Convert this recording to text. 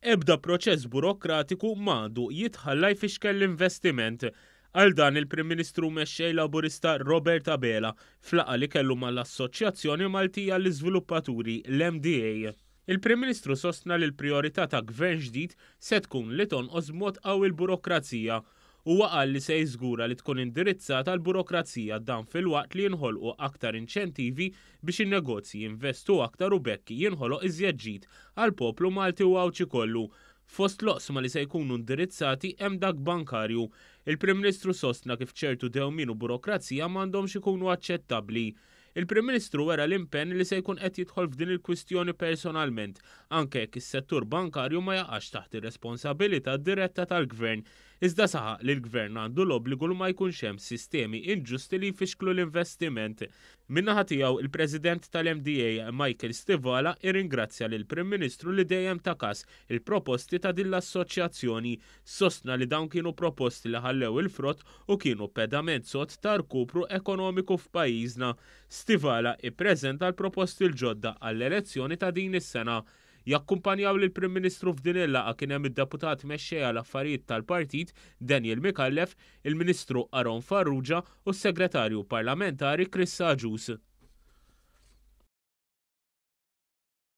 Ebda proċess burokratiku m'għandu jitħalla jfixkel l-investiment. Qal dan il-Prim Ministru u Mexxej Laburista Robert Abela f'laqgħa li kellu mal-Assoċjazzjoni Maltija għall-Iżviluppaturi, l-MDA. Il-Prim Ministru sostna li l-prijorità ta' Gvern ġdid se tkun li tonqos b'mod qawwi l-burokrazija. Huwa qal li se jiżgura li tkun indirizzata l-burokrazija dan filwaqt li jinħolqu aktar inċentivi biex in-negozji jinvestu aktar u b'hekk jinħoloq iżjed ġid għall-poplu Malti u Għawdxi kollu. Fost l-oqsma li se jkunu indirizzati hemm dak bankarju. Il-Prim Ministru sostna kif ċertu dewmien u burokrazija m'għandhomx ikunu aċċettabbli. Il-Prim Ministru wera l-impenn li se jkun qed jidħol f'din il-kwistjoni personalment, anke jekk is-settur bankarju ma jaqax taħt ir-responsabilità diretta tal-Gvern. Iżda saħaq li l-Gvern għandu l-obbligu li ma jkunx hemm sistemi inġusti li jfixklu l-investiment. Min-naħa tiegħu, il-President tal-MDA, Michael Stivala, irringrazzja lill-Prim Ministru li dejjem ta kas il-proposti ta' din l-assoċjazzjoni. Sostna li dawn kienu proposti li ħallew il-frott u kienu pedament sod ta' rkupru ekonomiku f'pajjiżna. Stivala ippreżenta l-proposti l-ġodda għall-elezzjoni ta' din is-sena. Jakkumpanjaw lill-Prim Ministru f'din il-laqgħa kien hemm id-Deputat Mexxej għal Affarijiet tal-Partit, Daniel Micallef, il-Ministru Aaron Farrugia u s-Segretarju Parlamentari Chris Agius.